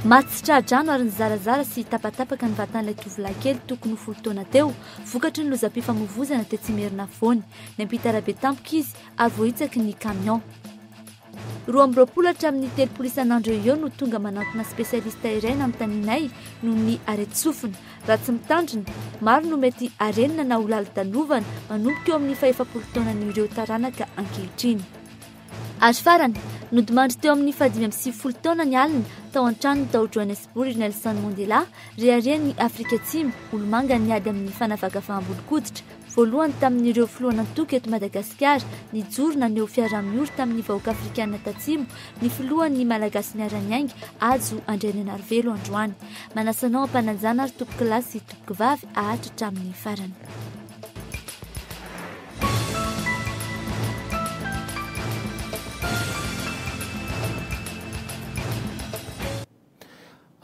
Maty tsy tra-drano ary nizarazara sy tapatapaka ny vatan'ilay tovolahy kely tokony ho folo taona teo, vokatry ny lozam-pifamoivoizana tetsy Imerin'Afovoany. Niampita arabe tampoka izy ary voahitsaky ny camion. 22 hatramin'ny 30 isan'andro eo eo no tonga manantona spesialista iray nanontanianay noho ny areti-tsofina. Raha tsy mitandrina, maro no mety harenina na ho lali-dalovana manomboka eo amin'ny fahefapolo taonan'ireo taranaka ankehitriny. Ary farany, nodimandry teo amin'ny fahadimy 95 taona ny alina tao an-tranony tao Johannesburg i Nelson Mandela, reharehan'i Afrika Atsimo, olomanga niady amin'ny fanavakavaham-bolon-koditra, voalohany tamin'ireo filohan'antoko eto Madagasikara nijoro naneho fiaraha-miory tamin'ny vahoaka afrikana tatsimo ny filohan'ny Malagasy Miara-Miainga Hajo Andrianainarivelo androany. Manasa anao am-panajana ary tompokolahy sy tompokovavy haharitra hatramin'ny farany.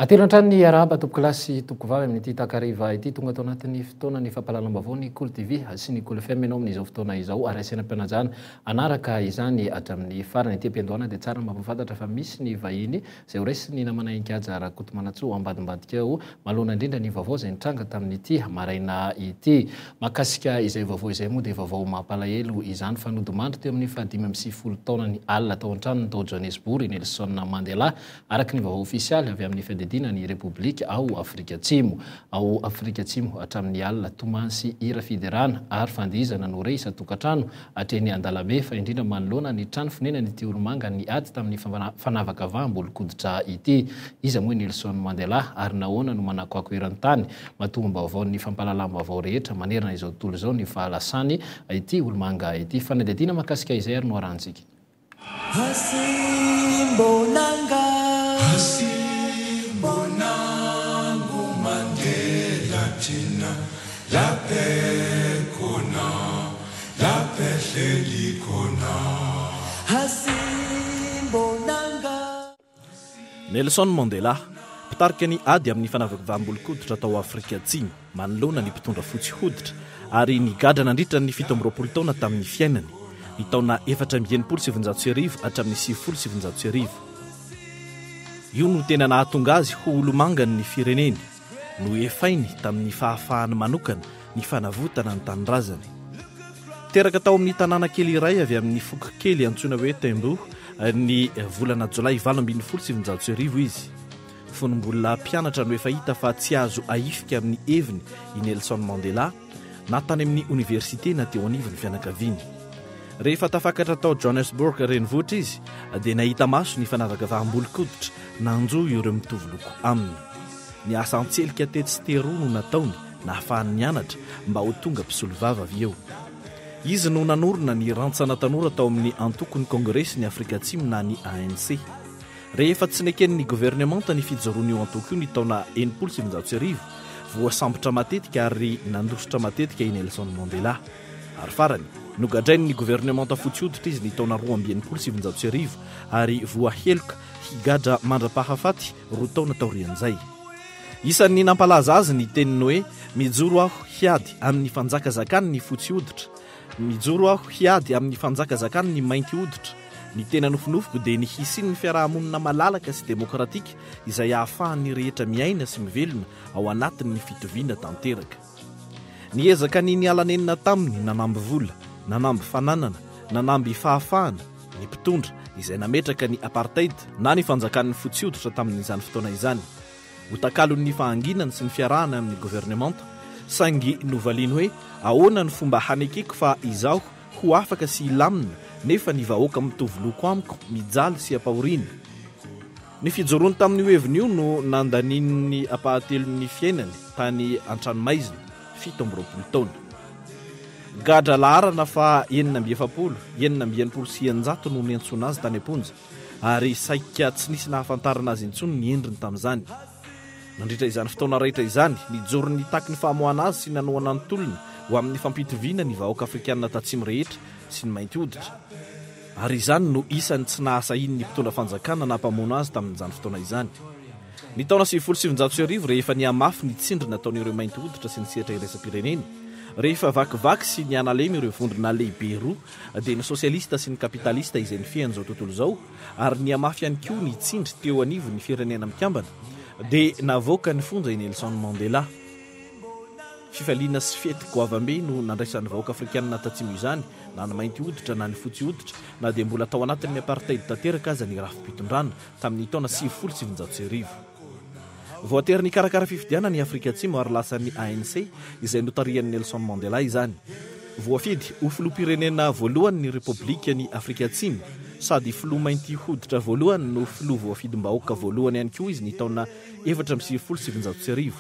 Atero hatrany ny arahaba tompokolahy sy tompokovavy amin'ity takariva ity. Tonga tao anatin'ny fotoanan'ny fampahalalam-baovao ny Kolo TV sy ny Kolo FM ianao amin'izao fotoana izao ary asaina am-pianajana hanaraka izany hatramin'ny farany. Ety am-piandohana dia tsara ny mampahafantatra fa misy ny vahiny izay ho raisin'ny namana Ingaja Rakotomanantsoa ambadimbadika ao manoloana indrindra ny vaovao izay nitranga tamin'ity maraina ity. Mahakasika izay vaovao izay moa dia vaovao mampalahelo izany fa nodimandry teo amin'ny fahadimy 95 taonany alina tao an-tranony tao Johannesburg i Nelson Mandela araka ny vaovao ofisialy avy amin'ny fiadidiana ny Repoblika ao Afrika Atsimo. Ao Afrika Atsimo hatramin'ny alina, tomany sy hira fiderana ary fandihizana no re isan-tokantrano hatreny an-dalambe fa indrindra manoloana ny trano fonenan'ity olomanga niady tamin'ny fanavakavaham-bolon-koditra ity. Iza moa i Nelson Mandela ary nahoana no manakoako eran-tany matoam-baovaon'ny fampahalalam-baovao rehetra manerana izao tontolo izao ny fahalasany ity olomanga ity? Fanadihadiana mahakasika izay ary no arahantsika. Nelson Mandela, mpitarika ny ady amin'ny fanavakavaham-bolon-koditra tao Afrika Atsimo manoloana ny mpitondra fotsy hoditra ary nigadra nandritra ny 27 taona tamin'ny fiainany, ny taona 1964 hatramin'ny 1990. Io no tena nahatonga azy ho olomangan'ny fireneny. Noefainy tamin'ny fahafahany manokana ny fanavotana ny tanindrazany. Teraka tao amin'ny tanàna kely iray avy amin'ny foko kely antsoina hoe Thembu ny volana Jolay 1918 izy. Fony mbola mpianatra no efa hita fa tsy azo ahifika amin'ny heviny i Nelson Mandela, na tany amin'ny oniversite na teo anivon'ny fianakaviany. Rehefa tafakatra tao Johannesburg renivohitra izy dia nahita maso ny fanavakavaham-bolon-koditra nanjo ireo mitovy loko aminy. Ny asa an-tselika tetsy sy teroa no nataony nahafahany nianatra mba ho tonga mpisolovava avy eo. Izy no nanorina ny rantsana tanora tao amin'ny Antokon'ny Kongresin'i Afrika Atsimo na ny ANC. Rehefa tsy neken'ny governemanta ny fijoroan'io antoko io ny taona 1960, voasambotra matetika ary nandositra matetika i Nelson Mandela. Ary farany, nogadrain'ny governemanta fotsy hoditra izy ny taona 1962 ary voaheloka higadra mandra-pahafaty roa taona taorian'izay. Isan'ny nampalaza azy ny teniny hoe Mijoro aho hiady amin'ny fanjakazakan'ny fotsy hoditra, Mijoro aho hiady amin'ny fanjakazakan'ny mainty hoditra. Ny tena nofinofiko dia ny hisian'ny fiaraha-monina malalaka sy demokratika izay ahafahan'ny rehetra miaina sy mivelona ao anatin'ny fitoviana tanteraka. Niezaka ny niala nenina taminy nanamby vola, nanamby fananana, nanamby fahafahana ny mpitondra izay nametraka ny apartheid na ny fanjakan'ny fotsy hoditra tamin'izany fotoana izany. Ho takalon'ny fahanginany sy ny fiarahana amin'ny governemanta, saingy novaliany hoe ahoana ny fomba hanekeko fa izaho ho afaka sy hilamina nefa ny vahoaka mitovy loko amiko mijaly sy ampahoriana. Ny fijoroany tamin'io heviny io no nandaniany ny ampahatelon'ny fiainany tany an-tranomaizina, 27 taona. Gadra laharana faha 46, 666 no niantsoana azy tany am-ponja. ary saika tsy nisy nahafantarana azy intsony ny endriny tamin'izany. Nandritra izany fotoana rehetra izany, nijoro nitaky ny famoahana azy sy nanohana ny tolona ho amin'ny fampitoviana ny vahoaka afrikanina tatsimo rehetra sy ny mainty hoditra, ary izany no isan'ny tsy nahasahian'ny mpitondra fanjakana nampamono azy tamin'izany fotoana izany. Ny taona 1990 rehefa nihamafy ny tsindry nataon'ireo mainty hoditra sy ny sehatra iraisam-pirenena Rehefa vakivaky sy nihanalemy ireo vondrona lehibe roa, dia ny sosialista sy ny kapitalista izay nifehy an'izao tontolo izao, ary nihamafy ihany koa ny tsindry teo anivon'ny Firenena Mikambana, dia navoaka ny fonja i Nelson Mandela. Fifaliana sy fety goavambe no nandraisan'ny vahoaka afrikanina tatsimo izany, na ny mainty hoditra na ny fotsy hoditra, na dia mbola tao anatin'ny apartheid tanteraka aza ny rafi-pitondrana tamin'ny taona 1990. Voatery nikarakara fifidianana i Afrika Atsimo ary lasan'ny ANC izay notarihan'i Nelson Mandela izany. Voafidy ho filoham-pirenena voalohany ny Repoblikan'i Afrika Atsimo, sady filoha mainty hoditra voalohany no filoha voafidim-bahoaka voalohany ihany koa izy ny taona 1994.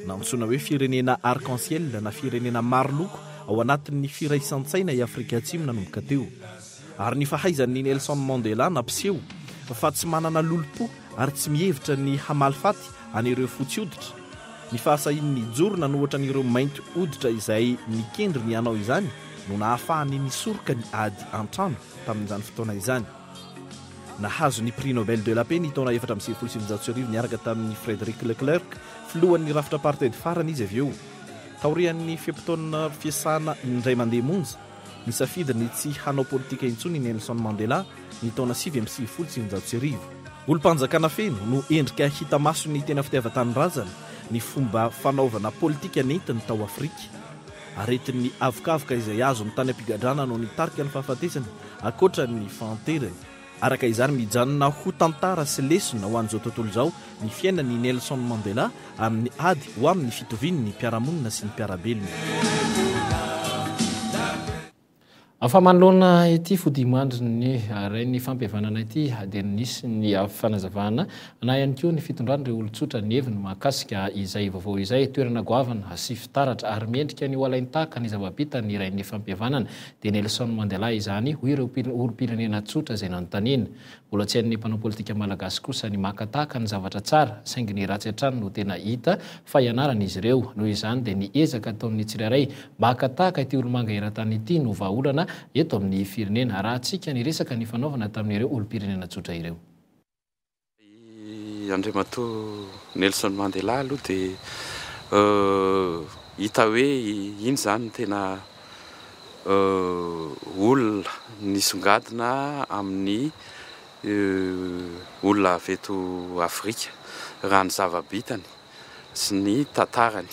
Nantsoina hoe firenena arc-en-ciel na firenena maro loko ao anatin'ny firaisan-tsaina i Afrika Atsimo nanomboka teo. Ary ny fahaizan'i Nelson Mandela nampiseho fa tsy manana lolompo ary tsy mihevitra ny hamaly faty an'ireo fotsy hoditra. Ny fahasahiany nijoro nanohatra an'ireo mainty hoditra izay nikendry ny hanao izany no nahafahany nisoroka ny ady an-trano tamin'izany fotoana izany. Nahazo ny Prix Nobel de la Paix ny taona 1994 niaraka tamin'i Frederik de Klerk, filohan'ny rafitra apartheid farany izy avy eo. Taorian'ny fe-potoana fiasana indray mandeha monja, Nisafidy ny tsy hanao politika intsony i Nelson Mandela ny taona 1999. Olom-panjakana feno no endrika hita mason'ny tena fitiavan-tanindrazana ny fomba fanaovana politika nentiny tao Afrika. Aretin'ny avokavoka izay azony tany am-pigadrana no nitarika ny fahafatesany ankoatra ny fahanterany. Araka izany, mijanona ho tantara sy lesona ho an'izao tontolo izao ny fiainan'i Nelson Mandela amin'ny ady ho amin'ny fitovian'ny mpiara-monina sy ny mpiara-belona. Fa manoloana ity fodimandrin'ny Rain'ny Fampihavanana ity dia nisy ny fanazavana na ihany koa ny fitondran'ireo olon-tsotra ny heviny mahakasika izay vaovao izay. Toerana goavana sy fitaratra ary mendrika ny ho alain-tahaka ny zava-bitan'ny Rain'ny Fampihavanana dia Nelson Mandela izany, hoy ireo olom-pirenena tsotra izay nanontaniana. Mbola tsy hain'ny mpanao politika malagasy kosa ny maka tahaka ny zavatra tsara, saingy ny ratsy hatrany no tena hita fa ianaran'izy ireo. Noho izany dia ny ezaka ataon'ny tsirairay mba haka tahaka ity olomanga eran-tany ity no vahaolana eto amin'ny firenena. Arahantsika ny resaka nifanaovana tamin'ireo olom-pirenena tsotra ireo. I Andriamatoa Nelson Mandela aloha dia hita hoe iny izany no tena olona nisongadina amin'ny olona avy eto Afrika raha ny zava-bitany sy ny tantarany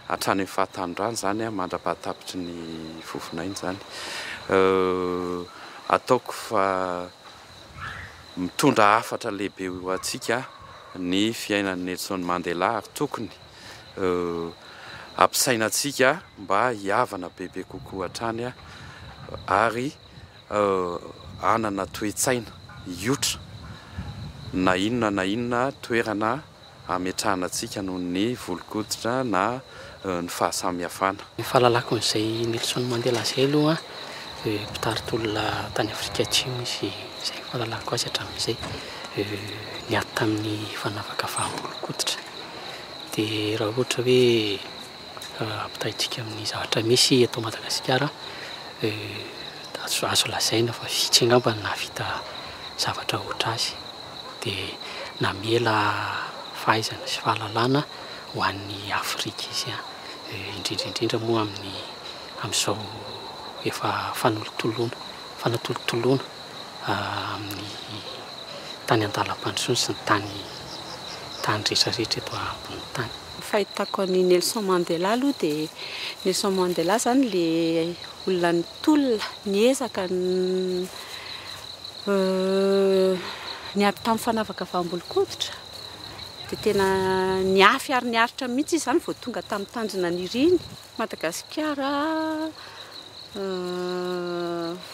hatrany amin'ny fahatanorany izany mandra-pahatapitry ny fofonainy izany. Ataoko fa Mitondra hafatra lehibe ho antsika ny fiainan'i Nelson Mandela ary tokony hampisaina antsika mba hihavana bebe kokoa hatrany ary hanana toe-tsaina hiotra na inona na inona toerana hametrahana antsika noho ny volon-koditra na ny fahasamihafana. Ny fahalalako an'izay Nelson Mandela izay aloha dia mpitari-tolona tany Afrika Atsimo izy, izay ny fahalalako azy hatramin'izay. Niady tamin'ny fanavakavaham-bolon-koditra. Dia raha ohatra hoe ampitahaintsika amin'ny zavatra misy eto Madagasikara, azo lazaina fa vitsy angamba ny nahavita zavatra ohatr'azy. Dia namela fahaizana sy fahalalana ho an'ny Afrika izy, indrindra indrindra moa amin'ny amin'izao efa fanolotoloana fanatolotoloana amin'ny tany an-dalam-pandrosoana sy ny tany tany rehetra rehetra eto ambonin'ny tany. Ny fahitako an'i Nelson Mandela aloha dia Nelson Mandela izany ilay olona nitolona, niezaka, Niady tamin'ny fanavakavaham-bolon-koditra dia tena niafy ary niaritra mihitsy izy izany vao tonga tamin'ny tanjona niriny. Madagasikara,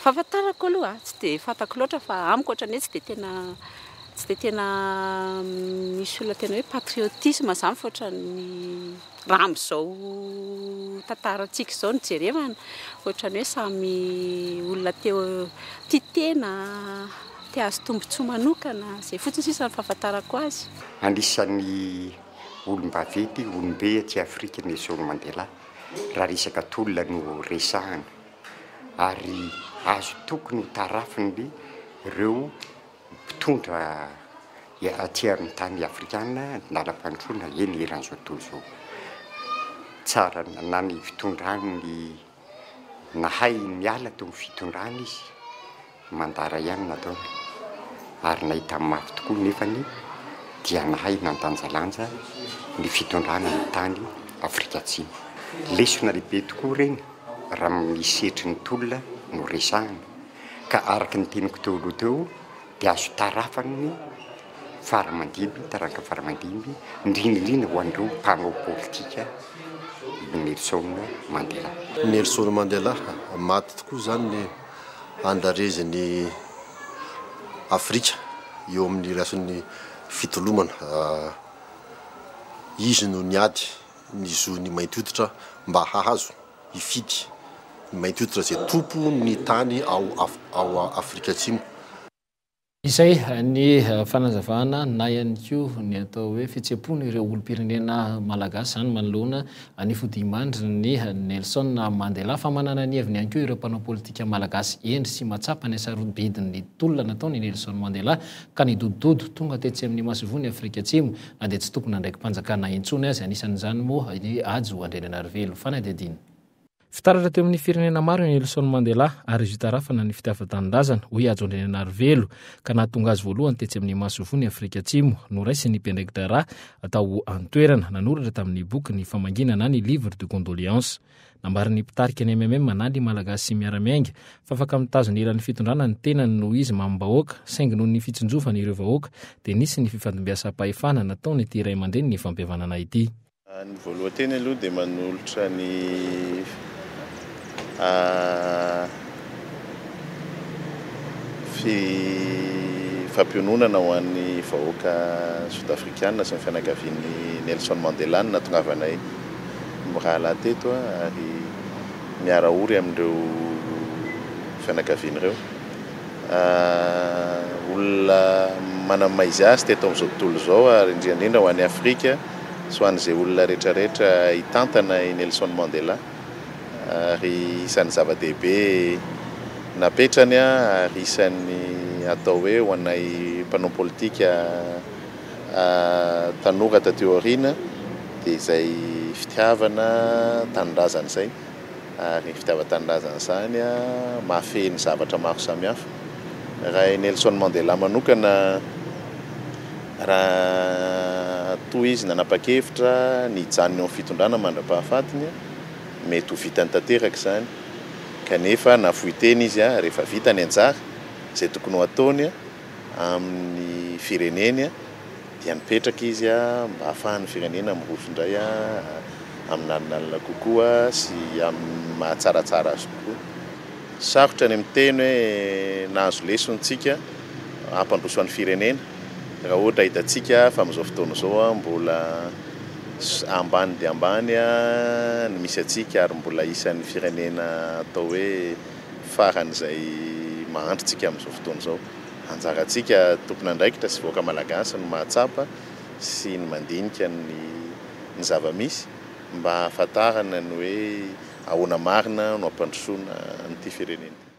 fahafantarako aloha tsy dia fantako loatra fa amiko ohatran'ny hoe tsy dia tena tsy dia tena misy olona tena hoe patriotisme izany fa ohatran'ny Raha amin'izao tantarantsika izao no jerevana, ohatran'ny hoe samy olona te tia tena, te hahazo tombontsoa manokana, izay fotsiny sisa no fahafantarako azy. Anisan'ny olom-baventy, olom-be aty Afrika Nelson Mandela raha resaka tolona no resahana ary azo tokony ho tarafiny ireo mpitondra aty amin'ny tany afrikana ny lalam-pandrosoana eny eran'izao tontolo izao. tsara na ny fitondrany ny nahay niala teo amin'ny fitondrana izy, mandara ihany nataony ary nahita mafy tokoa nefany dia nahay nandanjalanja ny fitondrana ny tany Afrika Atsimo. Lesona lehibe tokoa ireny raha ny sehatry ny tolona no resahana ka araka ny teniko teo aloha teo dia azo tarafan'ny fara aman-dimby, taranaka fara aman-dimby, indrindra indrindra ho an'ireo mpanao politika i Nelson Mandela. Nelson Mandela, maty tokoa izany ny andrarezin'i Afrika eo amin'ny lafiny fitolomana. Izy no niady ny zon'ny mainty hoditra mba hahazo hifidy ny mainty hoditra izay tompon'ny tany ao Afrika Atsimo. Izay ny fanazavana na ihany koa ny atao hoe fihetseham-pon' ireo olom-pirenena malagasy izany manoloana ny fodiamandrin'i Nelson Mandela. Fa manana ny heviny ihany koa ireo mpanao politika malagasy hendry sy mahatsapa ny hasarobidin'ny tolona nataon' i Nelson Mandela ka nidodododo tonga tetsy amin'ny masoivohon'i Afrika Atsimo na dia tsy tompon'andraiki-panjakana intsony aza. Anisan'izany moa i Hajo Andrianarivelo. Fanadihadiana. Fitaratra teo amin'ny firenena maro i Nelson Mandela ary azo itarafana ny fitiavan-tanindrazana, hoy Hajo Andrianarivelo, ka nahatonga azy voalohany tetsy amin'ny masoivohon'i Afrika Atsimo. Noraisin'ny mpiandraiki-draharaha tao an-toerana, nanoratra tamin'ny boky ny famangiana na ny livre de condoléances. Nambaran'ny mpitarika ny MMM na ny Malagasy Miara-Miainga fa afaka mitazona elan'ny fitondrana ny tenany noho izy mamim-bahoaka, saingy noho ny fitsinjovany ireo vahoaka dia nisy ny fifandimbiasam-pahefana nataon'ity raiamandrenin'ny fampihavanana ity. Ny voalohan-teny aloha dia manolotra ny fampiononana ho an'ny vahoaka sodafrikana sy ny fianakavian'i Nelson Mandela ny nahatongavanay mirahalahy teto ary miara-ory amin'ireo fianakaviana ireo. Olona manamaizy azy teto amin'izao tontolo izao ary indrindra indrindra ho an'i Afrika sy ho an'izay olona rehetra rehetra hitantana i Nelson Mandela ary isan'ny zava-dehibe napetrany ary isan'ny atao hoe ho anay mpanao politika tanora taty aoriana dia izay fitiavana tanindrazana izay. Ary ny fitiavan-tanindrazana izany mahafehy ny zavatra maro samihafa. Raha i Nelson Mandela manokana, raha toa izy nanapa-kevitra ny hijanona eo amin'ny fitondrana mandra-pahafatiny, mety ho vitany tanteraka izany. Kanefa nahafoy tena izy rehefa vita ny anjara izay tokony ho ataony amin'ny fireneny. Dia nipetraka izy mba hahafahan'ny firenena miroso indray amin'ny alinalina kokoa sy amin'ny maha tsaratsara azy kokoa. Sarotra ny miteny hoe nahazo lesona isika hampandroso ny firenena raha ohatra hitantsika fa amin'izao fotoana izao mbola ambany dia ambany ny misy antsika ary mbola isan'ny firenena atao hoe faran'izay mahantra isika amin'izao fotoana izao. Anjarantsika tompon'andraikitra sy vahoaka malagasy no mahatsapa sy ny mandinika ny ny zava-misy mba hahafantarana ny hoe ahoana marina no hampandrosoana an'ity firenena ity.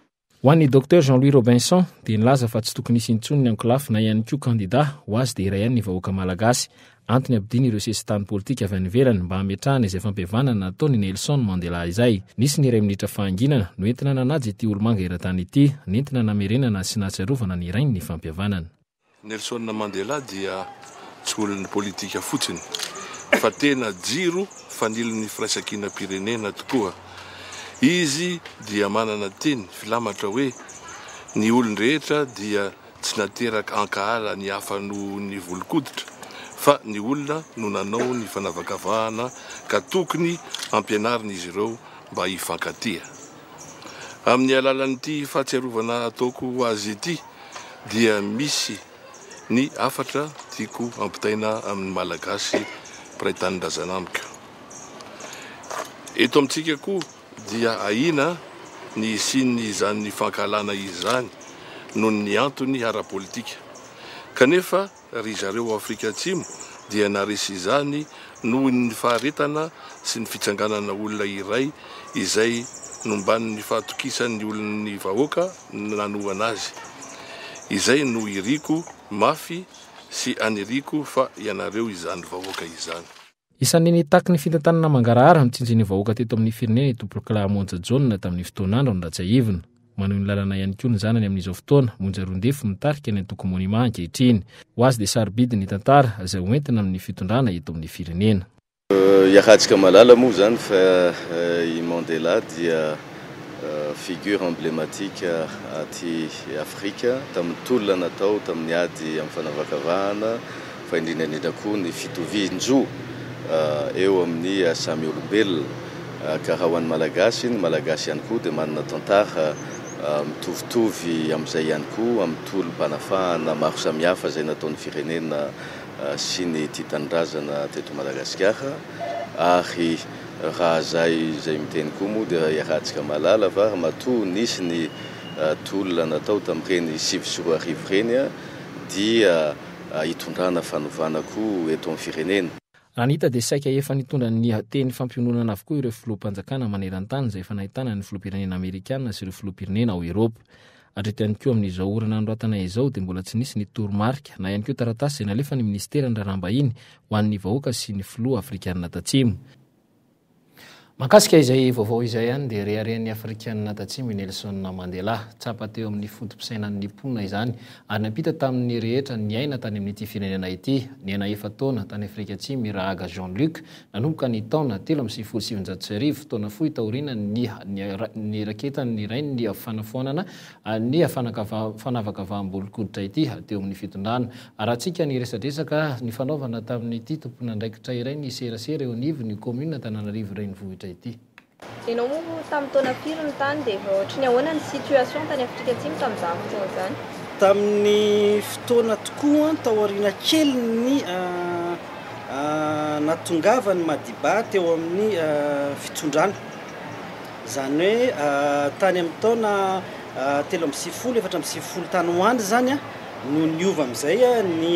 Ho an'ny Docteur Jean Louis Robinson dia nilaza fa tsy tokony hisy intsony ny ankolafy na ihany koa kandida, ho azy dia iray ihany ny vahoaka malagasy. Antony hampidina ireo sesitany politika avy any ivelany mba hametrahana izay fampihavanana nataon' i Nelson Mandela izay. Nisy ny iray minitra fahanginana noentina nanaja ity olomanga eran-tany ity, nentina namerenana sy nahatsiarovana ny rainy ny fampihavanana. Nelson Mandela dia tsy olon'ny politika fotsiny fa tena jiro fanilon'ny firaisankinam-pirenena tokoa. Izy dia manana teny filamatra hoe ny olon-drehetra dia Tsy nateraka hankahala ny hafa noho ny volon-koditra, fa ny olona no nanao ny fanavakavahana ka tokony hampianarina izy ireo mba hifankatia. Amin'ny alalan'ity fahatsiarovana ataoko ho azy ity dia misy ny hafatra tiako hampitaina amin'ny Malagasy mpiray tanindrazana amiko. Eto amintsika koa dia ahiana ny hisian'izany fankahalana izany noho ny antony ara-politika. Kanefa ry zareo ao Afrika Atsimo dia naharesy izany noho ny faharetana sy ny fitsanganana olona iray izay nomban'ny fahatokisan'ny olon'ny vahoaka nanohana azy. Izay no iriko mafy sy aniriako fa ianareo izany vahoaka izany. Isan'ny nitaky ny fitantanana mangarahara mitsinjo ny vahoaka teto amin'ny firenena i Tompokolahy Monja Jaona tamin'ny fotoan'androny raha tsiahivina. Manohy ny lalana ihany koa ny zanany amin'izao fotoana, Monja Roindefo mitarika ny antoko Monima ankehitriny. Ho azy dia sarobidy ny tantara izay hoentina amin'ny fitondrana eto amin'ny firenena. Iarahantsika mahalala moa izany fa i Mandela dia figure emblématique aty Afrika tamin'ny tolona natao tamin'ny ady amin'ny fanavakavahana fa indrindra indrindra koa ny fitovian-jo eo amin'ny samy olombelona. Ka raha ho an'ny Malagasy, ny Malagasy ihany koa dia manana tantara mitovitovy amin'izay ihany koa amin'ny tolom-panafahana maro samihafa izay nataon'ny firenena sy ny tia tanindrazana teto Madagasikara ary raha zay izay miteny koa moa dia iarahantsika mahalala fa matoa nisy ny tolona natao tamin'ireny 2009 ireny dia hitondrana fanovana koa eto amin'ny firenena. Raha ny hita dia saika efa nitondra ny teny fampiononana avokoa ireo filoham-panjakana maneran-tany izay efa nahitana ny filoham-pirenena amerikana sy ireo filoham-pirenena ao Eropa. Hatreto ihany koa amin'izao ora nanoratana izao dia mbola tsy nisy ny toromarika na ihany koa taratasy izay nalefan'ny minisiteran'ny raharaham-bahiny ho an'ny vahoaka sy ny filoha afrikanina tatsimo. Mahakasika izay vaovao izay ihany dia reharehan'ny Afrikanina Tatsimo i Nelson Mandela. Tsapa teo amin'ny foto-pisainan'ny mponina izany ary niampita tamin'ny rehetra niaina tany amin'ity firenena ity. Niaina efa-taona tany Afrika Atsimo i Rahaga Jean Luc nanomboka ny taona 1993, fotoana fohy taorian'ny niraketan'ny rainy ny fanafoanana ny fanavakavaham-bolon-koditra ity teo amin'ny fitondrana. Arahantsika ny resadresaka nifanaovana tamin'ity tompon'andraikitra iray ny serasera eo anivon'ny kaominina Antananarivo Renivohitra ity. Ianao moa tamin'ny taona firy no tany dia efa ohatry ny ahoana ny situation tany Afrika Atsimo tamin'izany fotoana izany? Tamin'ny fotoana tokoa taoriana kelin'ny nahatongavan'i Madiba teo amin'ny fitondrana. Izany hoe tany amin'ny taona 93, 94 tany ho any izany no niova amin'izay ny,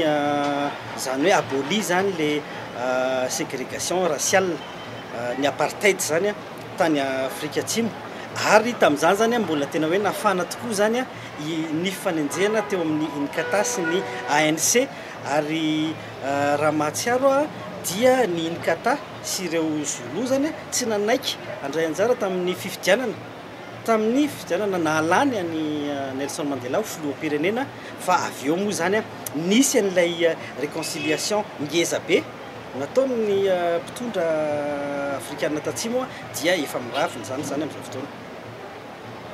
izany hoe aboli izany ilay ségrégation raciale, ny apartheid izany tany Afrika Atsimo. Ary tamin'izany izany mbola tena hoe nafana tokoa izany ny fifanenjehana teo amin'ny Inkatha sy ny ANC. Ary raha mahatsiaro aho dia ny Inkatha sy ireo Zoulous izany tsy nanaiky handray anjara tamin'ny fifidianana tamin'ny fifidianana nahalany an'i Nelson Mandela ho filoham-pirenena fa avy eo moa izany nisy an'ilay réconciliation ngeza be nataon'ny mpitondra afrikana tatsimo dia efa miravina izany izany amin'izao fotoana.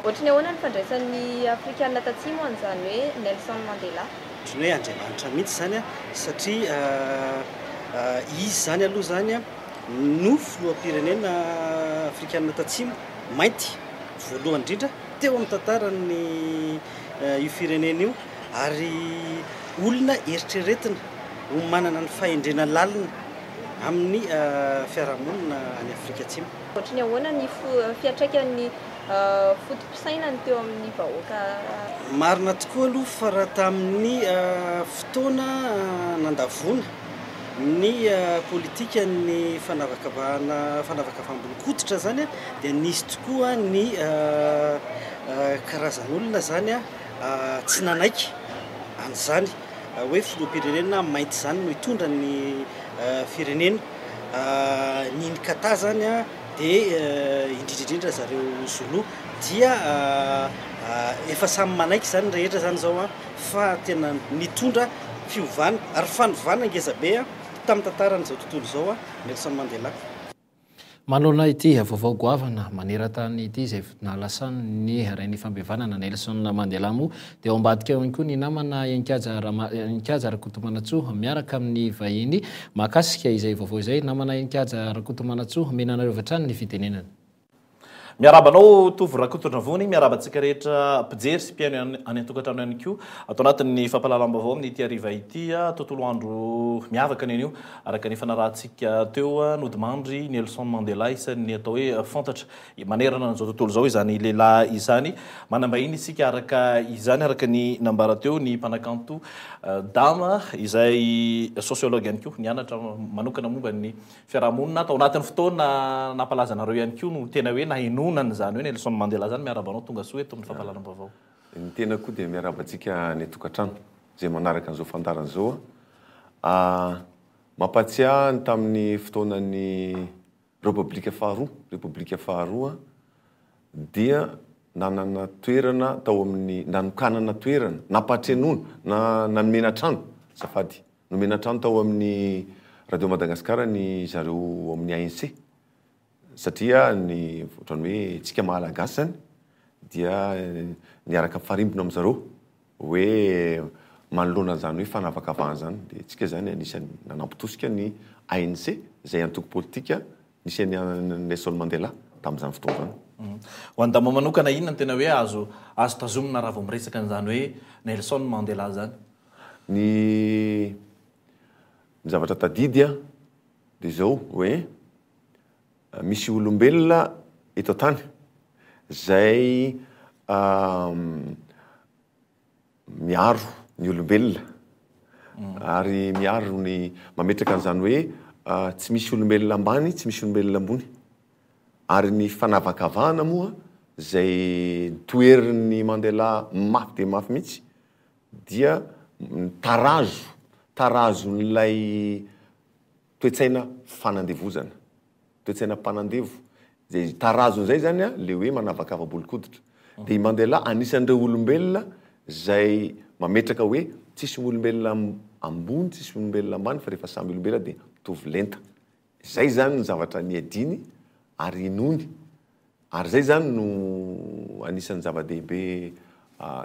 Ohatry ny ahoana ny fandraisan'ny afrikana tatsimo an'izany hoe Nelson Mandela? Ohatry ny hoe Andriamanitra mihitsy izany satria izy izany aloha izany no filoham-pirenena afrikana tatsimo mainty voalohany indrindra teo amin'ny tantaran'ny io firenena io ary olona eritreretina ho manana ny fahendrena lalina amin'ny fiarahamonina any Afrika Atsimo. Ohatry ny ahoana ny fiantraikan'ny foto-pisainany teo amin'ny vahoaka? Marina tokoa aloha fa raha tamin'ny fotoana nandavoana ny politikan'ny fanavakavahana fanavakavaham-bolon-koditra izany dia nisy tokoa ny karazan'olona izany tsy nanaiky an'izany hoe filoham-pirenena mainty izany no hitondra ny firenena. Ny Inkatha izany dia indrindra indrindra zareo Zoulou dia efa samy manaiky izany ny rehetra izany izao fa tena nitondra fiovana ary fanovana ngeza be tamin'ny tantaran'izao tontolo izao Nelson Mandela. Manoloana ity vaovao goavana maneran-tany ity izay nahalasan'ny Rain'ny Fampihavanana Nelson Mandela moa dia ao ambadika ao ihany koa ny namana Heninkaja Heninkaja Rakotomanantsoa miaraka amin'ny vahiny mahakasika izay vaovao izay. Namana Heninkaja Rakotomanantsoa, omena anareo avy hatrany ny fitenenana. Miarahaba anao Tovo Rakotondravony, miarahaba antsika rehetra mpijery sy mpihaino any an-tokantrano ihany koa ato anatin'ny fampahalalam-baovao amin'ity hariva ity. Tontolo andro miavaka ny anio araka ny fanarahantsika teo. Nodimandry Nelson Mandela, isan'ny atao hoe fantatra manerana an'izao tontolo izao izany lehilahy izany. Manam-bahiny isika araka izany, araka ny nambara teo, ny mpanakanto Dama izay sociologue ihany koa, nianatra manokana momba ny Fiarahamonina tao anatin'ny fotoana nampalaza anareo ihany koa no tena hoe nahenoana an'izany hoe Nelson Mandela izany. Miarahaba anao tonga soa eto amin'ny fampahalalam-baovao. Ny tena koa dia miarahaba antsika any an-tokantrano izay manaraka an'izao fandaharana izao. Mampatsiahy ny tamin'ny fotoanan'ny Repoblika faharoa, Repoblika faharoa dia nanana toerana tao amin'ny, nanokanana toerana, nampatrenoana, na nanomena trano, azafady, nomena trano tao amin'ny Radio Madagascar ny zareo ao amin'ny ANC satria ny ohatran'ny hoe tsika Malagasy zany dia niaraka mifarimbona amin-dry zareo hoe manoloana an'izany hoe fanavakavahana izany dia tsika izany anisan'ny nanampy tosika ny ANC izay antoko politika nisy an'i Nelson Mandela tamin'izany fotoana izany. Ho an'i Dama manokana inona no tena hoe azo azo tazomina raha vao miresaka an'izany hoe Nelson Mandela izany? Ny ny zavatra tadidy dia izao hoe misy olombelona eto an-tany izay miaro ny olombelona ary miaro ny mametraka an'izany hoe tsy misy olombelona ambany, tsy misy olombelona ambony. Ary ny fanavakavahana moa izay toherin'i Mandela mafy dia mafy mihitsy dia ny tarazo, tarazon'ilay toe-tsaina fanandevozana. Toe-tsaina mpanandevo. Izay tarazon'izay izany an, ilay hoe manavakava-bolon-koditra. Dia i Mandela anisan'ireo olombelona izay mametraka hoe tsisy olombelona ambony, tsisy olombelona ambany fa rehefa samy olombelona dia mitovy lenta. Izay izany ny zavatra niadiany ary inoany. Ary izay izany no anisan'ny zava-dehibe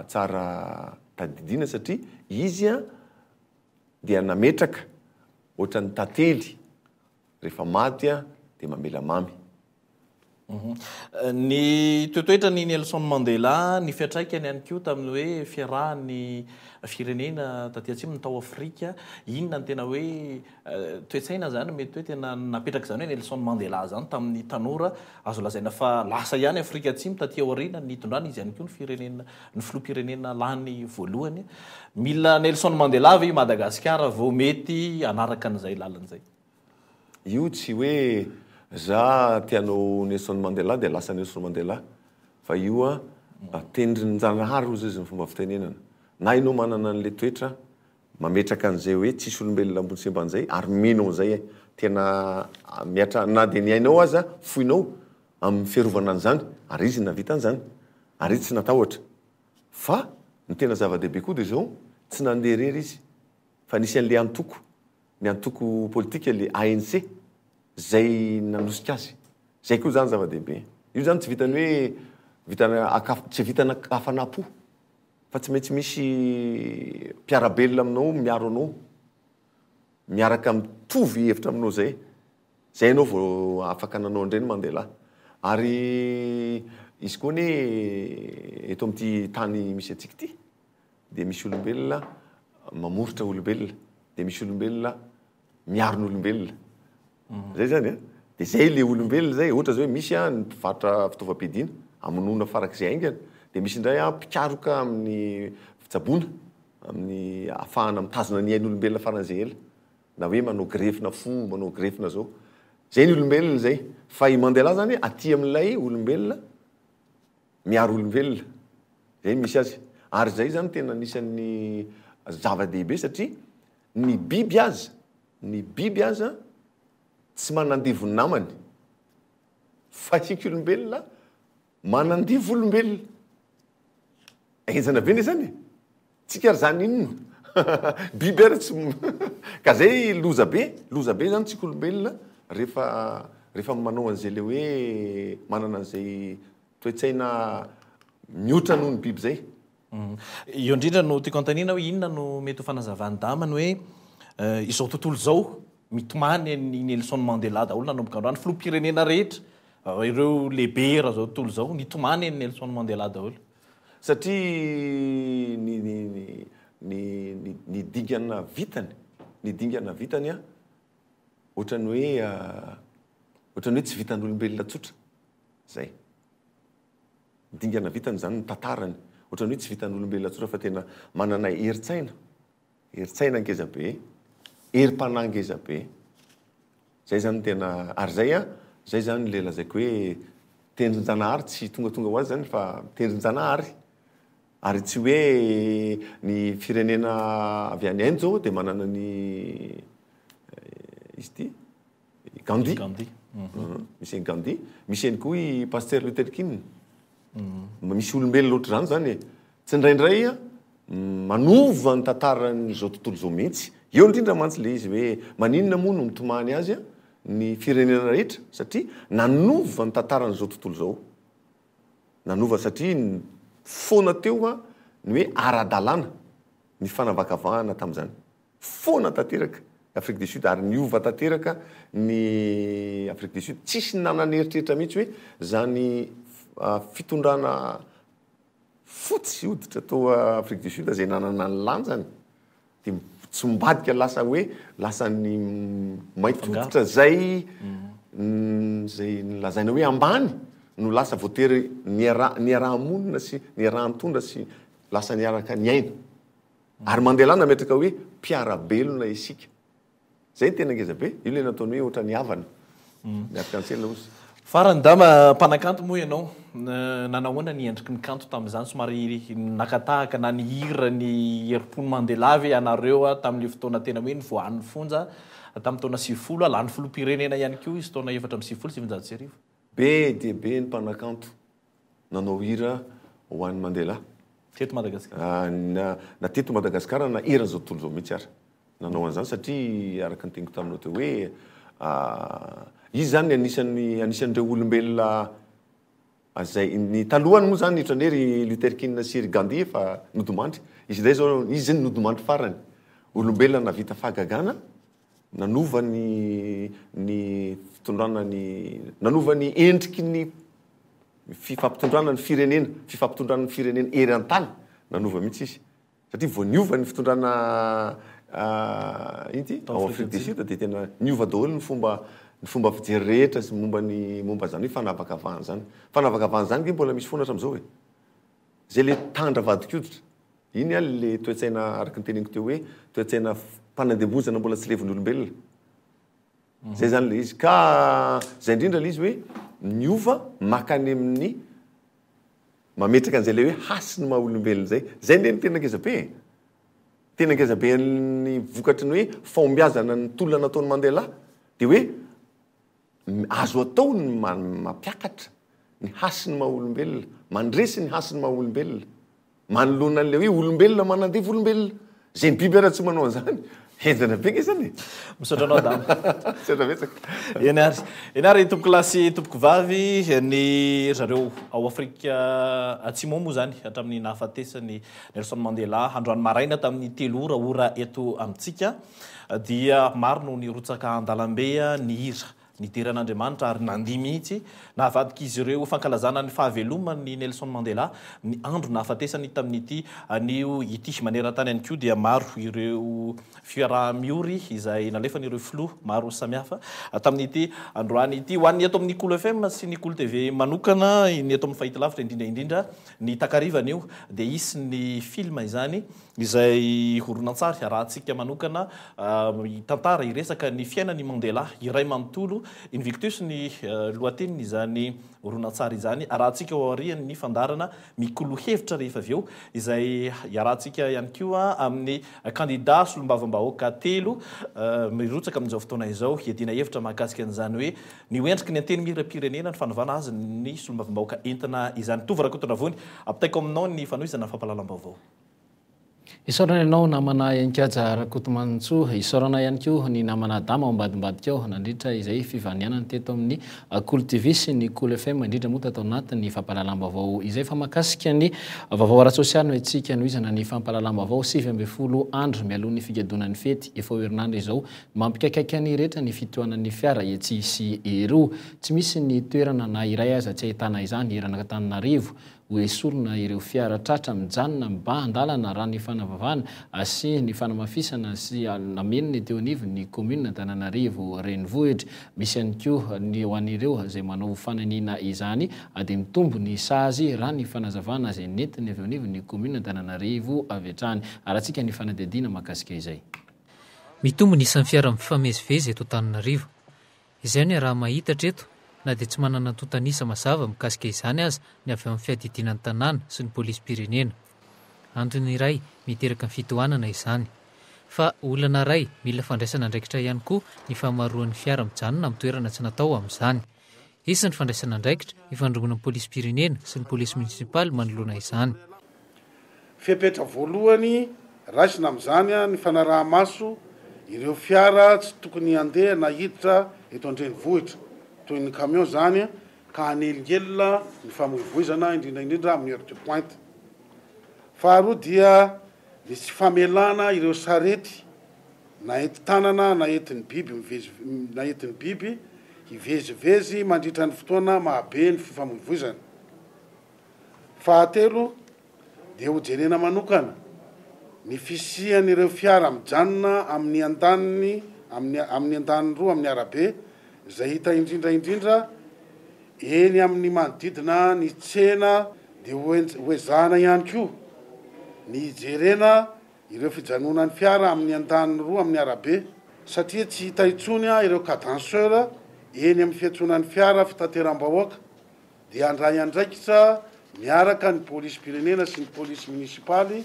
tsara tadidiana satria izy an dia nametraka ohatran'ny tantely rehefa maty dia mamela mamy. Ny toetoetran'i Nelson Mandela, ny fiantraikany ihany koa tamin'ny hoe fiarahan'ny firenena taty atsimo ny tao Afrika, inona no tena hoe toe-tsaina izany mety hoe tena napetrak'izany hoe Nelson Mandela izany tamin'ny tanora, azo lazaina fa lasa ihany Afrika Atsimo taty aoriana nitondrana izy ihany koa ny firenena, ny filoham-pirenena lany voalohany. Mila Nelson Mandela ve i Madagasikara vao mety hanaraka an'izay lalana izay? Io tsy hoe za te hanao Nelson Mandela dia lasa Nelson Mandela fa io an tendrin-janahary hozy izy ny fomba fitenenana. Na ianao manana an'ilay toetra mametraka an'izay hoe tsisy olombelona ambony sy ambany izay ary mino an'izay tena mihatra na dia ny ainao aza foinao amin'ny fiarovana an'izany ary izy nahavita an'izany ary izy tsy natahotra fa ny tena zava-dehibe koa dia izao tsy nandeha irery izy fa nisy an'ilay antoko ny antoko politika le ANC zay nanosika azy. Zay koa zany zava-dehibe. Io zany tsy vitan'ny hoe vitana tsy vitana hafanam-po fa tsy maintsy misy mpiara-belona aminao miaro anao, miaraka mitovy hevitra aminao zay. Zay ianao vao afaka nanao an'ireny Mandela. Ary izy koa anie eto amin'ity tany misy antsika ity dia misy olombelona mamoritra olombelona, dia misy olombelona miaro ny olombelona. Zay zany an. Dia zay le olombelona zay, ohatra zao hoe misy an ny mpivarotra fitaovam-piadiana, hamonoana farak'izay haingana, dia misy indray an mpikaroka amin'ny fitsaboana, amin'ny ahafahana mitazona ny ain'olombelona faran'izay ela, na hoe manao grefina fo, manao grefina zao. Zay ny olombelona zay. Fa i Mandela zany aty amin'ilay olombelona miaro olombelona, zay no misy azy. Ary zay zany tena anisan'ny zava-dehibe satria ny biby aza, ny biby aza tsy manandevo ny namany fa isika olombelona manandevo olombelona. Henjana be ne zany e! Tsika ary zany inona? Biby ary tsy ka zay loza be, loza be zany tsika olombelona rehefa rehefa manao an'izay le hoe manana an'izay toe-tsaina mihoatra noho ny biby zay. Eo indrindra no tiako anontaniana hoe inona no mety ho fanazavan'i Dama ny hoe izao tontolo izao mitomany an'i Nelson Mandela daholo nanomboka androany, filoham-pirenena rehetra, ireo lehibe eran'izao tontolo izao nitomany an'i Nelson Mandela daholo. Satria ny ny ny ny ny dingana vitany, ny dingana vitany an, ohatran'ny hoe ohatran'ny hoe tsy vitan'olombelona tsotra. Zay. Ny dingana vitany izany, ny tantarany, ohatran'ny hoe tsy vitan'olombelona tsotra fa tena manana herin-tsaina. Herin-tsaina ngeza be, herim-panahy ngeza be. Zay zany tena, ary zay an, zay zany le lazaiko hoe tendrin-janahary tsy tongatonga ho azy zany fa tendrin-janahary. Ary tsy hoe ny firenena avy any Inde zao dia manana ny. izy ity? I Gandhi. Gandhi. Misy an'i Gandhi, misy ihany koa i Pasteur Luther King. Misy olombelona ohatr'izany izany e. Tsindraindray manova ny tantaran'izao tontolo izao mihitsy. Eo indrindra mantsy ilay izy hoe maninona moa no mitomany azy ny firenena rehetra satria nanova ny tantaran'izao tontolo izao. Nanova satria foana teo ny hoe ara-dalàna ny fanavakavahana tamin'izany. Foana tanteraka i Afrique du Sud ary niova tanteraka ny Afrique du Sud. Tsisy nanana eritreritra mihitsy hoe zany fitondrana fotsy hoditra tao Afrique du Sud izay nanana ny lanjany dia mitsimbadika lasa hoe lasa ny mainty hoditra zay zay nolazaina hoe ambany no lasa voatery niaraha-monina sy niaraha-nitondra sy lasa niaraka niaina. Ary Mandela nametraka hoe mpiara-belona isika. Zay no tena ngeza be. Io le nataony hoe ohatran'ny havana. Ny arc-en-ciel hozy. Farany Dama, mpanakanto moa ianao. Nanahoana ny endriky ny kanto tamin'izany? Somary naka tahaka na nihira ny herim-pon'i Mandela ve ianareo tamin'ilay fotoana tena hoe nivoahan'ny fonja tamin'ny taona 90, lany filoham-pirenena ihany koa izy taona 1994? Be dia be ny mpanakanto nanao hira ho an'i Mandela. Teto Madagasikara? Na, na teto Madagasikara na eran'izao tontolo izao mihitsy ary. Nanao an'izany satria araka ny teniko taminao teo hoe izy izany anisan'ny anisan'ireo olombelona izay ny talohany moa izany ohatran'ny hoe ry Luther King sy ry Gandhi efa nodimandry. Izy indray izao izy no nodimandry farany. Olombelona nahavita fahagagana nanova ny ny fitondrana ny nanova ny endriky ny fifampitondrana ny firenena fifampitondrana ny firenena eran-tany nanova mihitsy izy satria vao niova ny fitondrana ino ty ao Afrique du Sud dia tena niova daholo ny fomba ny fomba fijery rehetra sy momba ny momba izany hoe fanavakavahana izany fanavakavahana izany nge mbola misy foana hatramin'izao e Zay le tandra vadin-koditra. Iny an le toe-tsaina araka ny teneniko teo hoe toe-tsaina mpanandevozana mbola tsy levon'ny olombelona. Zay zany le izy. Ka zay indrindra le izy hoe miova makany amin'ny mametraka an'izay le hoe hasin'ny maha olombelona zay. Zay nge no tena ngeza be e. Tena ngeza be an'ny vokatry ny hoe fahombiazana ny tolona nataon'i Mandela dia hoe Azo atao ny mampiakatra ny hasin'ny maha olombelona, mandresy ny hasin'ny maha olombelona, manoloana an'ilay hoe olombelona manandevo olombelona. Izay ny biby ara tsy manao an'izany. Henjana be nge izany e! Misaotra anao Dama. Misaotra betsaka. Eny ary. Eny ary tompokolahy sy tompokovavy, ny ry zareo ao Afrika Atsimo ao moa izany hatramin'ny nahafatesan'i Nelson Mandela androany maraina tamin'ny telo ora, ora eto amintsika. dia maro no nirotsaka an-dalambe nihira, nidera an'Andriamanitra ary nandihy mihitsy. Navadik'izy ireo ho fankalazana ny fahaveloman'i Nelson Mandela ny andro nahafatesany tamin'ity anio ity. Maneran-tany ihany koa dia maro ireo fiaraha-miory izay nalefan'ireo filoha maro samihafa tamin'ity androany ity. Ho an'ny eto amin'ny Kolo FM sy ny Kolo TV manokana, ny eto amin'ny fahitalavitra indrindra indrindra, ny takariva anio dia hisy ny film izany izay horonantsary arahantsika manokana hitantara, hiresaka ny fiainan'i Mandela iray manontolo. Invictus ny lohatenin'izany horonantsary izany. Arahantsika ao aorian'ny fandaharana Mikolo hevitra rehefa avy eo, izay iarahantsika ihany koa amin'ny kandida solombavambahoaka telo mirotsaka amin'izao fotoana izao hiadiana hevitra mahakasika an'izany hoe ny ho endriky ny Antenimierampirenena, ny fanovana azy ny solombavambahoaka entina izany. Tovo Rakotondravony, ampitaiko aminao ny fanohizana ny fampahalalam-baovao. Isaorana ianao namana Enikaja Rakotomanintsoa. Isaorana ihany koa ny namana Adama ao ambadimbadika ao nandritra izay fivahinianany teto amin'ny Kolo TV sy ny Kolo FM indrindra moa tato anatin'ny fampahalalam-baovao izay. Fa mahakasika ny vaovao ara-tsosialy no entintsika hanohizana ny fampahalalam-baovao 19 andro mialoha ny figadonan'ny fety efa ho herinandro izao. Mampikaikaika ny rehetra ny fitohanan'ny fiara etsy sy eroa. Tsy misy ny toerana na iray aza tsy ahitana izany eran'Antananarivo. Ho esorina ireo fiara tratra mijanona mibahan-dalana raha ny fanavavana sy ny fanamafisana sy nameno ny teo anivon'ny kaominina Antananarivo Renivohitra. Misy ihany koa ny ho an'ireo izay manao fananiana izany dia mitombo ny sazy raha ny fanazavana izay nentiny avy eo anivon'ny kaominina Antananarivo avy hatrany. Arahantsika ny fanadihadiana mahakasika izay. Mitombo ny isan'ny fiara mifamezivezy eto Antananarivo. Izay no iaraha-mahita hatreto, na dia tsy manana antontan'isa mazava mikasika izany aza ny avy ao amin'ny fiadidiana ny tanàna sy ny polisim-pirenena. Antony iray miteraka ny fitohanana izany. Fa olana iray mila fandraisana andraikitra ihany koa ny fahamaroan'ny fiara mijanona amin'ny toerana tsy natao amin'izany. Hisy ny fandraisana andraikitra ifandrombonan'ny polisim-pirenena sy ny polisy monisipaly manoloana izany. Fepetra voalohany raisina amin'izany ny fanaraha-maso ireo fiara tsy tokony handeha na hiditra eto an-drenivohitra, toy ny camion izany, ka hanelingelina ny famoivoizana, indrindra indrindra amin'ny heure de pointe. Faharoa dia ny tsy famelana ireo sarety na entin-tanana na entin'ny biby miveziv na entin'ny biby hivezivezy mandritra ny fotoana mahabe ny fifamoivoizana. Fahatelo dia hojerena manokana ny fisian'ireo fiara mijanona amin'ny andaniny amin'ny amin'ny andaniny roa amin'ny arabe izay hita indrindra indrindra eny amin'ny manodidina ny tsena dia hoezahana ihany koa ny hijerena ireo fijanonan'ny fiara amin'ny andaniny roa amin'ny arabe satria tsy hita intsony ireo cadenceur eny amin'ny fiantsonan'ny fiara fitateram-bahoaka dia handray andraikitra miaraka ny polisim-pirenena sy ny polisy monisipaly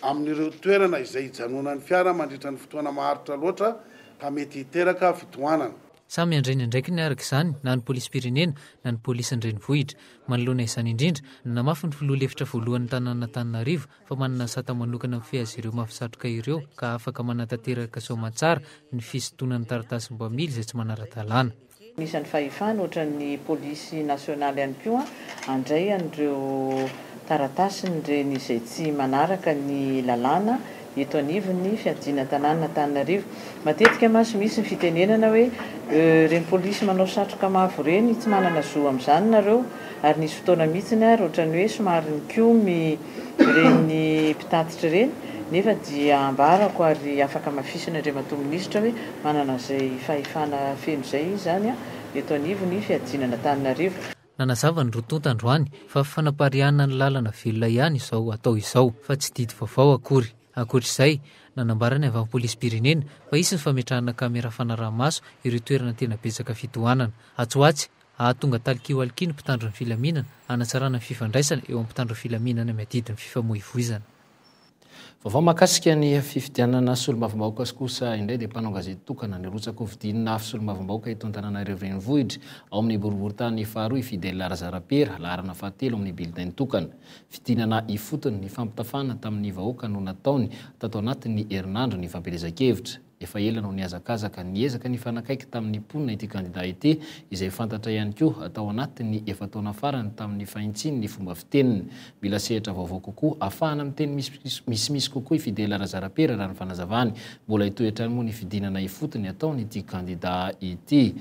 amin'ireo toerana izay hijanonan'ny fiara mandritra ny fotoana maharitra loatra ka mety hiteraka fitohanana. Samy handray ny andraikiny araka izany na ny polisim-pirenena na ny polisin'ny renivohitra. Manoloana izany indrindra, nanamafy ny filoha lefitra voalohan'ny tanànan'Antananarivo fa manana sata manokana mifehy azy ireo mafy satroka ireo ka afaka manatanteraka soamantsara ny fisintonana taratasim-bamily izay tsy manara-dalàna. Anisan'ny fahefana ohatran'ny polisy nasionaly ihany koa handray an'ireo taratasin'ireny izay tsy manaraka ny lalàna eto anivon'ny fiadiana tanànan'Antananarivo. Matetika mantsy misy ny fitenenana hoe ireny polisy manao satroka mavo ireny tsy manana zo amin'izany nareo ary nisy fotoana mihitsiny ary ohatran'ny hoe somary nikomy ireny mpitatitra ireny nefa dia ambarako ary afaka hamafisina Andriamatoa Minisitra hoe manana izay fahefana feno izay izy izany eto anivon'ny fiadiana an'Antananarivo. Nanazava ny roa tonta androany fa fanapariahana ny lalana velona ihany izao atao izao fa tsy didy vaovao akory. Ankoatra izay, nanambara ny avy amin'ny polisim-pirenena fa hisy ny fametrahana camera fanaraha-maso ireo toerana tena betsaka fitohanana. Atsy ho atsy, hahatonga talkiwalki ny mpitandro ny filaminana hanatsarana ny fifandraisana eo amin'ny mpitandro ny filaminana miadidy ny fifamoivoizana. Vaovao mahakasika ny fifidianana solombavambahoaka kosa indray dia mpanao gazety tokana nirotsaka hofidiana solombavambahoaka eto Antananarivo Renivohitra ao amin'ny boriborintany faharoa i Fidèle Razarapera, laharana fahatelo amin'ny bulletin tokana. Fidinana ifotony nifampitafana tamin'ny vahoaka no nataony tato anatin'ny herinandro ny fampielezan-kevitra. Efa ela no nihazakazaka niezaka nifanakaiky tamin'ny mponina ity kandida ity, izay fantatra ihany koa tao anatin'ny efa-taona farany tamin'ny fahintsiany ny fomba fiteniny. Mila sehatra vaovao kokoa ahafahana miteny misimisy kokoa i Fidèle Razarapera raha ny fanazavany. Mbola hitohy hatrany moa ny fidinana ifotony ataon'ity kandida ity.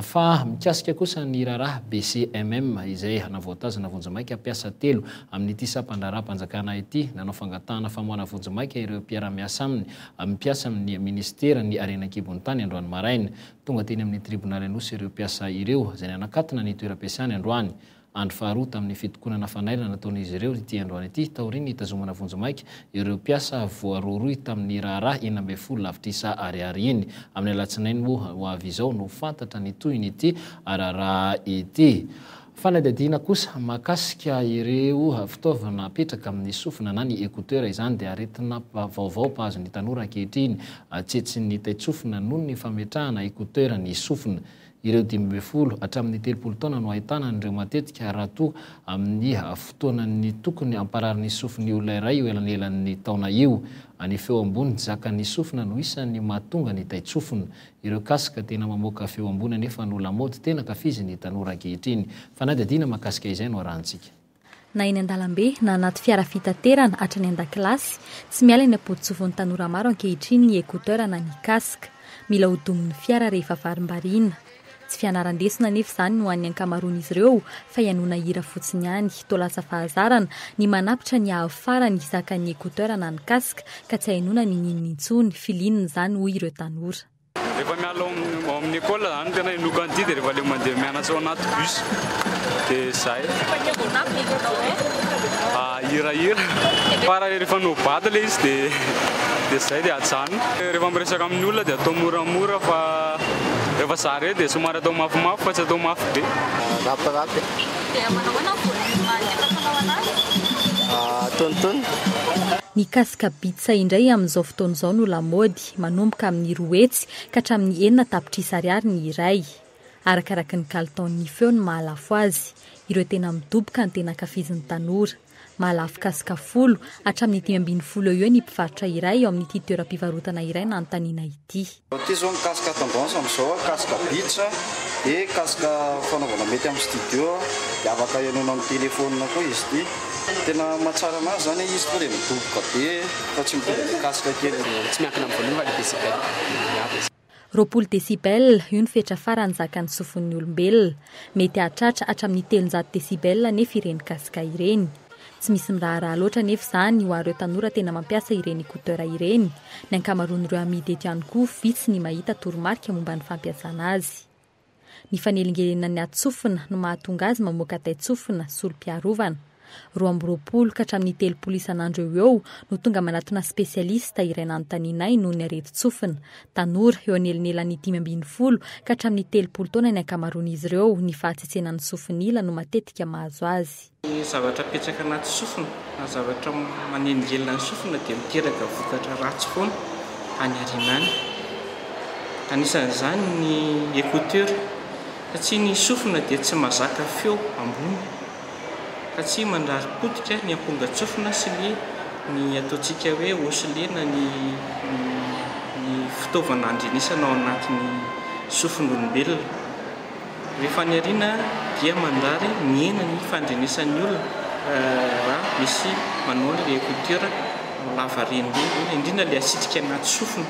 Fa mikasika kosa ny raharaha BCMM izay navoatazona vonjimaika mpiasa telo amin'ity sampandraharaham-panjakana ity, nanao fangatahana famoahana vonjimaika ireo mpiara-miasa aminy mpiasa amin'ny minisiteran'ny harena an-kibon'ny tany androany maraina. Tonga teny amin'ny tribonaly Anosy ireo mpiasa ireo, izay nanakatona ny toeram-piasany androany. Andro faharoa tamin'ny fitokonana fanairana nataon'izy ireo ity androany ity, taorian'ny nitazomana vonjimaika ireo mpiasa voarohirohy tamin'ny raharaha 16 lavitrisa ariary iny. Amin'ny alatsinainy moa ho avy izao no fantatra ny tohin'ity raharaha ity. Fanadihadiana kosa mahakasika ireo fitaovana apetraka amin'ny sofina na ny écouteur izany dia aretina vaovao mpahazo ny tanora ankehitriny, tsetsin'ny taitsofina noho ny fametrahana écouteur ny sofina. Ireo 15 hatramin'ny 30 taona no ahitana an'ireo matetika raha toa amin'ny fotoanan'ny tokony hamparary ny sofin'ny olona iray io elanelan'ny taona io. Ny feo ambony zakan'ny sofina no isan'ny mahatonga ny taitsofina. Ireo casque tena mamoaka feo ambony anefa no lamaody tena ankafizin'ny tanora ankehitriny. Fanadihadiana mahakasika izay no arahantsika. Na eny an-dalambe na anaty fiara fitaterana hatrany an-dakilasy, tsy miala eny am-pototsofon'ny tanora maro ankehitriny ny écouteur na ny casque. Mila hodomin'ny fiara rehefa varimbariana. Tsy fianaran-desona anefa izany no an'ny ankamaroan'izy ireo fa hihainoana hira fotsiny ihany. Toa lasa fahazarana ny manapitra ny haavo farany zakan'ny écouteur na ny casque ka tsy ahenoana n'inon'inona intsony. Filinina izany hoy ireo tanora. Rehefa miala ao amin'ny école zany tena henoiko an'ity dia rehefa le mandeha mianatra ao anaty bus dia zay. Hirahira. Fa raha rehefa no-bad le izy dia dia zay dia ajanona. Rehefa miresaka amin'ny olona dia atao moramora fa rehefa za irery dia somary atao mafimafy fa tsy atao mafy be. Rap rap e. Dia manao ahoana ny volume alefasanao anazy? Antonontonony. Ny casque Beats indray amin'izao fotoana izao no lamaody, manomboka amin'ny 200 ka hatramin'ny 6 tapitrisa ariary ny iray. Arakaraky ny kalitaon'ny feo no mahalafo azy. Ireo tena midoboka no tena ankafizin'ny tanora. Mahalafo casque 10 hatramin'ny 15 eo eo ny mpivarotra iray ao amin'ity toeram-pivarotana iray nanontaniana ity. Ity izao ny casque tendance amin'izao, casque beach dia casque fanaovana mety amin'ny studio dia afaka henoina amin'ny téléphone koa izy ity. Tena mahatsara anazy izany izy tonga dia midoboka be fa tsy mitovy amin'ny casque kely. Tsy miankina amin'ny volume fa ilay décibel miavaka. 20 décibel, io ny fetra farany zakan'ny sofin'ny olombelona. Mety hahatratra hatramin'ny 300 décibel anefa ireny casque ireny. Tsy misy miraharaha loatra anefa izany ho an'ireo tanora tena mampiasa ireny écouteur ireny. Ny ankamaroan'ireo amidy eto ihany koa vitsy ny mahita toromarika momba ny fampiasana azy. Ny fanelingelenan'ny atsofina no mahatonga azy mamoaka taitsofina solom-piarovana. 22 ka hatramin'ny 30 isan'andro eo ho eo no tonga manatona spesialista iray nanontanianay noho ny aretin-tsofina. Tanora eo anelanelan'ny 15 ka hatramin'ny 30 taona ny ankamaroan'izy ireo, ny fahatsetsenan'ny sofin'ila no matetika mahazo azy. Ny zavatra apetraka anaty sofina na zavatra manelingelina ny sofina dia miteraka vokatra ratsy foana any aoriana any. Anisan'izany ny écouteur satria ny sofina dia tsy mahazaka feo ambony satria mandrary potika ny ampongan-tsofina sy ny ny ataontsika hoe osselet na ny ny fitaovana andrenesana ao anatin'ny sofin'olombelona. Rehefa any aoriana dia manjary mihena ny fandrenesan'ny olona raha misy manao an'ilay écouteur lava reny ireny, indrindra ilay asitrika anaty sofina.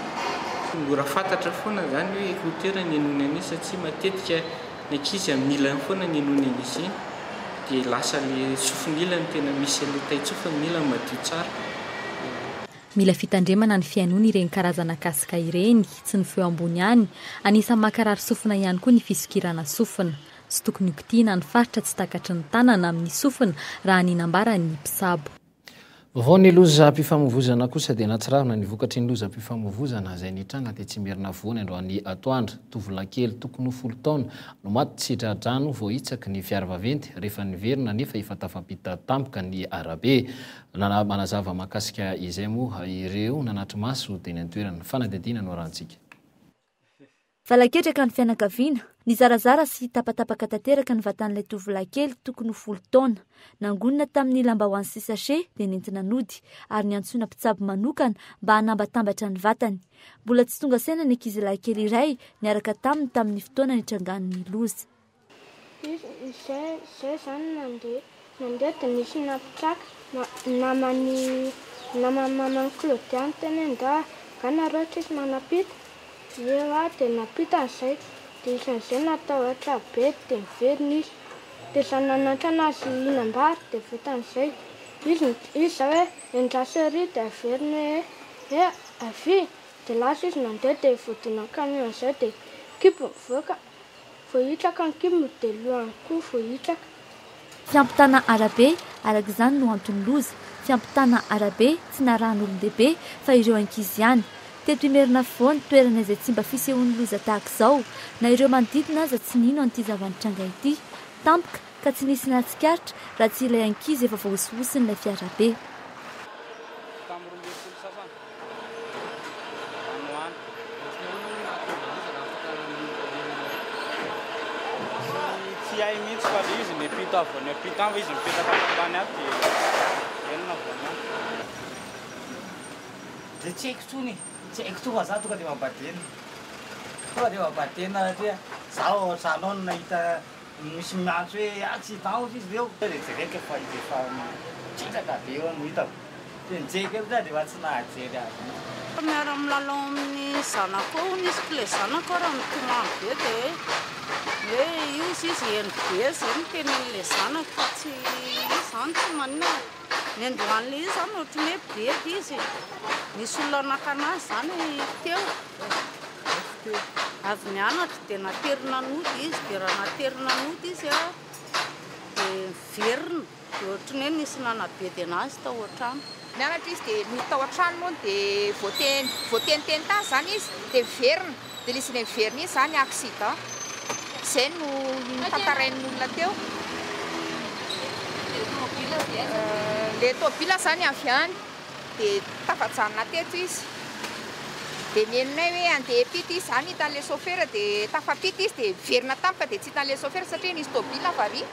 Mora fantatra foana izany hoe écouteur ny henoina an'iny satria matetika ny ankizy amin'ny ilany foana ny henoina an'izy iny dia lasa ilay sofina ilany tena misy an'ilay tain-tsofina, ny ilany madio tsara. Mila fitandremana ny fihainoana ireny karazana casque ireny, tsy ny feo ambony ihany. Anisan'ny mankarary sofina ihany koa ny fisokirana sofina. Tsy tokony hokitihina ny faritra tsy takatry ny tanana amin'ny sofina raha ny nambaran'ny mpitsabo. Vaovao ny lozam-pifamoivozana kosa dia nahatsiravina ny vokatry ny lozam-pifamoivozana izay nitranga tetsy Imerinavoany androany atoandro. Tovolahy kely tokony ho 10 taona no maty tsy tra-drano voahitsaky ny fiara vaventy rehefa niverina nefa efa tafampita tampoka ny arabe. Manazava mahakasika izay moa ireo nanatri-maso teny an-toerana. Fanadihadiana no arahantsika. Valaketraka ny fianakaviana. Nizarazara sy tapatapaka tanteraka ny vatan'ilay tovolahy kely tokony ho 10 taona. Nangonina tamin'ny lambahoany sy sachet dia nentina nody ary niantsoina mpitsabo manokana mba hanambatambatra ny vatany. Mbola tsy tonga saina ny ankizilahy kely iray niaraka taminy tamin'ny fotoana nitrangan'ny loza. Izay izay zany nandeha nandeha dia nisy nampitraka naman'i naman'i maman'i Claudia niteny hoe ndà nga nareo tsisy manampita? Eo aho dia nampita an'izay dia isan'izay natahotra be dia niverina izy dia za nanantra anazy hihinam-bary dia vitan'izay izy izy zao hoe endraso ery dia averiny hoe eh avia dia lasa izy nandeha dia voadonan'ny camion izay dia kibo nivoaka Voahitsaka ny kibony dia lohany koa voahitsaka. Fiampitana arabe, araka izany no anton'ny loza. Fiampitana arabe tsy narahan'olon-dehibe fa ireo ankizy ihany. Teto Imerinafovoany, toerana izay tsy mba fisehoan'ny loza tahaka izao. Na ireo manodidina aza tsy nino an'ity zava-nitranga ity. Tampoka ka tsy nisy nahatsikaritra raha tsy ilay ankizy efa voahosihosin'ilay fiarabe. Tsy hay mihitsy fa le izy miampita avy any ampita any fa izy mipetraka ato ambany ato dia enina vao any. Dia tsy haiko intsony e, tsy haiko intsony fa za tonga dia mampahadena, tonga dia mampahadena satria za ao an-trano ao no nahita Misy miantso hoe ah tsy hita ao izy ireo. Dia jereko fa izy efa mitraka be eo no hitako. Dia nijery kely za dia efa tsy nahajery azy mihitsy. Miara-milalao amin'ny zanako ao hono izy, k'ilay zanako ary mitomany be dia hoe hoe io izy izy heno be izay no tenenin'ilay zanako fa tsy izy izany tsy maninona. Ny andohan'ilay izy izany ohatran'ny hoe bedy izy, nisy olona naka an'azy izany teo. Avy nianatra dia naterina nody izy, dia raha naterina nody izy dia niverina, dia ohatran'ny hoe nisy nanabedy an'azy tao an-trano. Nianatra izy dia nody tao an-trano moa dia voateny voateniteny tany izany izy dia niverina, dia ilay izy ilay niverina iny izany accident, izay no notantarain'ny olona teo. Ilay tôbila izany avy any. dia tafajanona teto izy. Dia nenonay hoe andeha hiampita izy, izany hitan'ilay chauffeur dia tafampita izy dia niverina tampoka dia tsy hitan'ilay chauffeur satria nisy tôbila avy ary.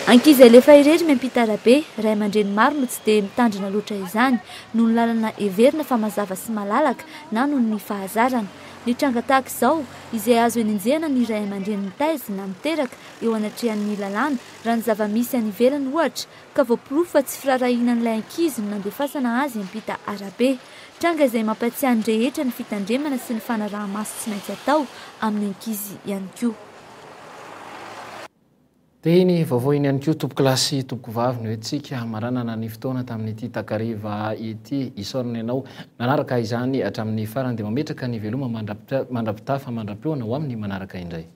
Ankizy alefa irery miampita arabe, ray aman-dreny maro no tsy dia mitandrina loatra izany, noho ny lalana heverina fa mazava sy malalaka na noho ny fahazarana. Ny tranga tahaka izao, izay azo enenjehana ny ray aman-dreny mitaiza na miteraka eo anatrehan'ny lalàna, raha ny zava-misy any ivelany ohatra, ka voaporofo fa tsy firaharahiana an'ilay ankizy no nandefasana azy hiampita arabe. Tranga izay mampatsiahy ny rehetra ny fitandremana sy ny fanaraha-maso tsy maintsy atao amin'ny ankizy ihany koa. Dia iny vaovao iny ihany koa tompokolahy sy tompokovavy no entintsika hamaranana ny fotoana tamin'ity takariva ity. Isaorana ianao nanaraka izany hatramin'ny farany dia mametraka ny veloma mandra-pitafa mandra-pihaona ho amin'ny manaraka indray.